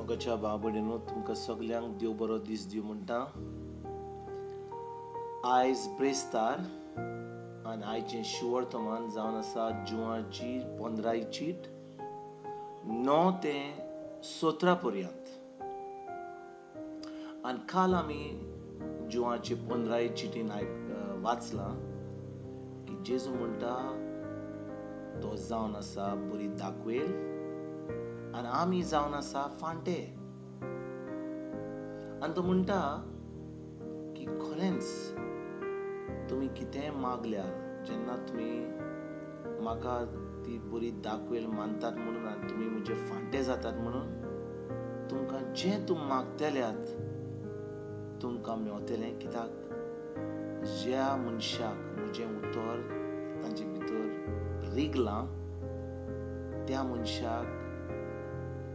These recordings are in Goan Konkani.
मोगाच्या भाव भयणीनो, तुमकां सगल्यांक देव बरो दीस दिवं म्हणटा. आयज ब्रेस्तार आनी आयचें शिवर्तमान जावन आसा जुवाची 15 चीट 9 ते 17 पर्यंत. आनी काल आमी जुवाचे 15 चिटीन वाचलां की जेजू म्हणटा तो जावन आसा बरी दाखवेल आनी आमी जावन आसा फांटे. आनी तो म्हणटा की खरेंच तुमी कितेंय मागल्यार जेन्ना तुमी म्हाका ती बरी दाखवेल मानतात म्हणून आनी तुमी म्हजे फांटे जातात म्हणून तुमकां जें तुमी मागतल्यात तुमकां मेवतलें. कित्याक ज्या मनशाक म्हजें उतर तांचे भितर रिगलां त्या मनशाक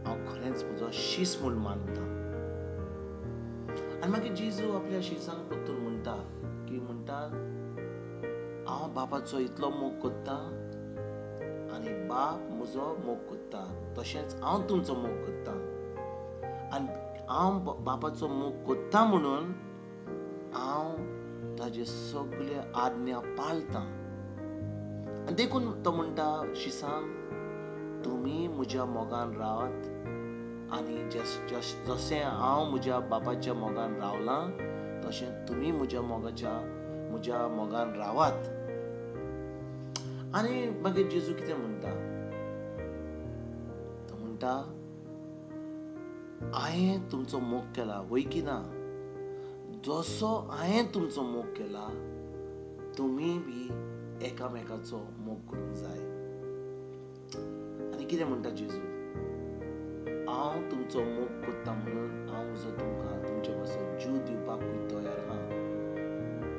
हांव खरेंच म्हजो शीस म्हूण मानता. आनी मागीर जेजू आपल्या शिसांक परतून म्हणटा की म्हणटा हांव बापाचो इतलो मोग करता आनी बाप म्हजो मोग करता, तशेंच हांव तुमचो मोग करता आनी हांव बापाचो मोग करता म्हणून हांव ताजे सगळे आज्ञा पाळता. आनी देखून तो म्हणटा शिसांक तुमी म्हज्या मोगान रावात आनी जशें हांव म्हज्या बापाच्या मोगान रावलां तशें तुमी म्हज्या मोगान रावात. आनी मागीर जेजू कितें म्हणटा, तो म्हणटा हांवें तुमचो मोग केला वय की ना, जसो हांवें तुमचो मोग केला तुमी बी एकामेकाचो मोग करूंक जाय. आनी कितें म्हणटा जेजू, हांव तुमचो मोग करता म्हणून हांव म्हजो तुमकां तुमचे पासून जीव दिवपाकूय तयार आहा.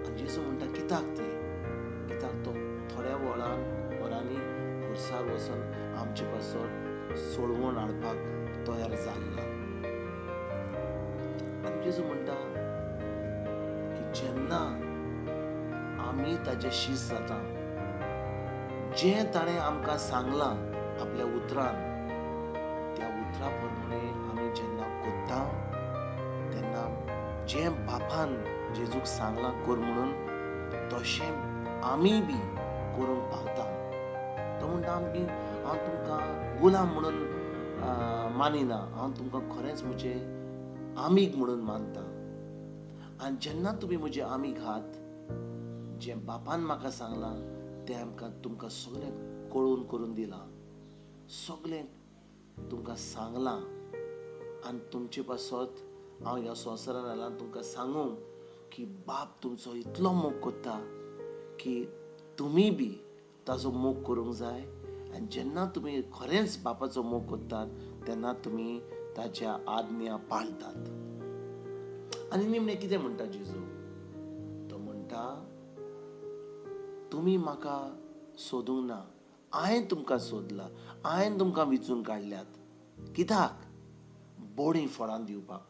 आनी जेजू म्हणटा कित्याक तें, कित्याक तो थोड्या वरांनी खुर्सार वचून आमचे पासून सोडवण हाडपाक तयार जाल्ला. आनी जेजू म्हणटा की जेन्ना आमी ताजे शीस जाता, जें ताणें आमकां सांगलां आपल्या उतरान, त्या उतरा प्रमाणे आमी जेन्ना करता तेन्ना जें बापान जेजूक सांगलां कर म्हणून तशें आमी बी करूंक पावता. तो म्हणटा आमकी हांव तुमकां गुलाम म्हणून मानिना, हांव तुमकां खरेंच म्हजे आमीग म्हणून मानता. आनी जेन्ना तुमी म्हजे आमीग आहात, जें बापान म्हाका सांगलां तें आमकां तुमकां सगळें कळोवन करून दिलां, सगळें तुमकां सांगलां. आनी तुमचे पासत हांव ह्या संवसारान आयलां तुमकां सांगूंक की बाप तुमचो इतलो मोग करता की तुमी बी ताजो मोग करूंक जाय. आनी जेन्ना तुमी खरेंच बापाचो मोग करतात तेन्ना तुमी ताच्या आज्ञा पाळतात. आनी निमणें कितें म्हणटा जेजू, तो म्हणटा तुमी म्हाका सोदूंक ना, हांवें तुमकां सोदलां, हांवें तुमकां विचून काडल्यात. कित्याक? बरीं फळां दिवपाक.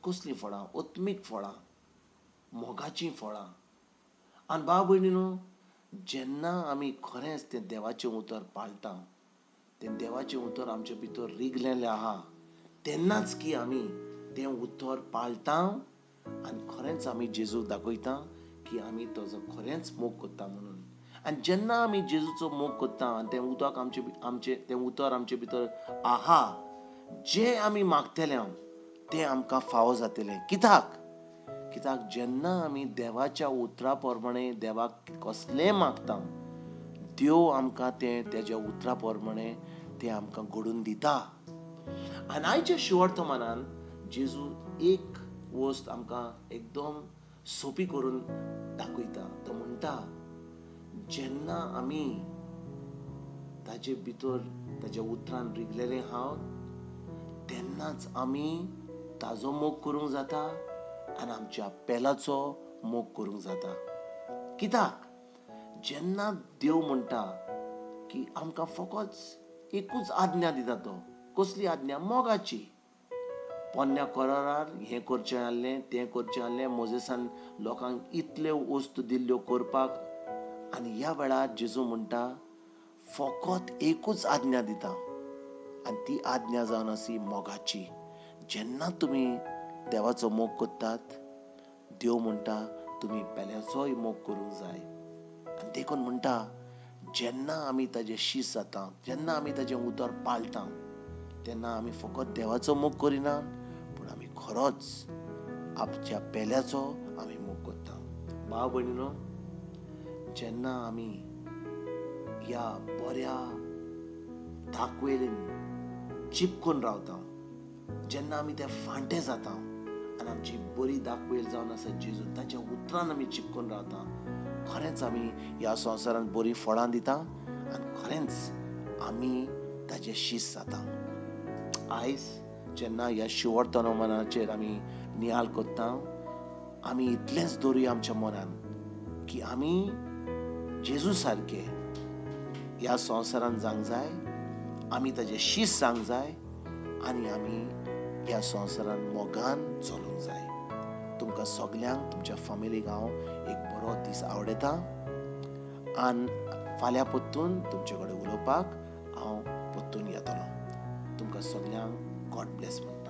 कसलीं फळां? आत्मीक फळां, मोगाचीं फळां. आनी भाव भयणीनो, जेन्ना आमी खरेंच तें देवाचें उतर पाळटा, तें देवाचें उतर आमचे भितर रिगलेलें आहा, तेन्नाच की आमी तें उतर पाळटा आनी खरेंच आमी जेजूक दाखयता की आमी ताजो खरेंच मोग करता म्हणून. आनी जेन्ना आमी जेजूचो मोग करता आनी तें उदक आमचे तें उतर आमचे भितर आहा, जें आमी मागतले तें आमकां फावो जातलें. कित्याक? कित्याक जेन्ना आमी देवाच्या उतरा प्रमाणे देवाक कसलें मागता, देव आमकां तें तेज्या उतरा प्रमाणे तें आमकां घडून दिता. आनी आयच्या शिवर्तमानान जेजू एक वस्त आमकां एकदम सोंपी करून दाखयता. तो म्हणटा जेन्ना आमी ताजे भितर ताज्या उतरान रिगलेले आहात तेन्नाच आमी ताजो मोग करूंक जाता आनी आमच्या पेलाचो मोग करूंक जाता. कित्याक? जेन्ना देव म्हणटा की आमकां फकत एकूच आज्ञा दिता, तो कसली आज्ञा? मोगाची. पोन्न्या करारार हें करचें आहलें तें करचें आहलें, मोजेसान लोकांक इतल्यो वस्तू दिल्ल्यो करपाक, आनी ह्या वेळार जेजू म्हणटा फकत एकूच आज्ञा दिता आनी ती आज्ञा जावन आसी मोगाची. जेन्ना तुमी देवाचो मोग करतात, देव म्हणटा तुमी पेल्याचोय मोग करूंक जाय. आनी देखून म्हणटा जेन्ना आमी ताजे शीस जाता, जेन्ना आमी ताजें उतर पाळटा, तेन्ना आमी फकत देवाचो मोग करिना, पूण आमी खरोच आमच्या पेल्याचो आमी मोग करता. भाव भयणीनो, जेन्ना आमी ह्या बऱ्या दाखवेलीन चिपकून रावता, जेन्ना आमी ते फांटे जाता आनी आमची बरी दाखवेल जावन आसा जेजू, ताच्या उतरान आमी चिपकून रावता, खरेंच आमी ह्या संवसारांत बरीं फळां दिता आनी खरेंच आमी ताजे शीस जाता. आयज जेन्ना ह्या शिवर्तनमानाचेर आमी नियाळ करता, आमी इतलेंच दवरुया आमच्या मनान की आमी जेजू सारके ह्या संवसारांत जावंक जाय, आमी ताजे शीस जावंक जाय आनी आमी ह्या संवसारांत मोगान चलूंक जाय. तुमकां सगल्यांक, तुमच्या फामिलीक हांव एक बरो दीस आवडटा आनी फाल्यां परतून तुमचे कडेन उलोवपाक हांव परतून येतलो. तुमकां सगल्यांक गॉड ब्लेस म्हणटा.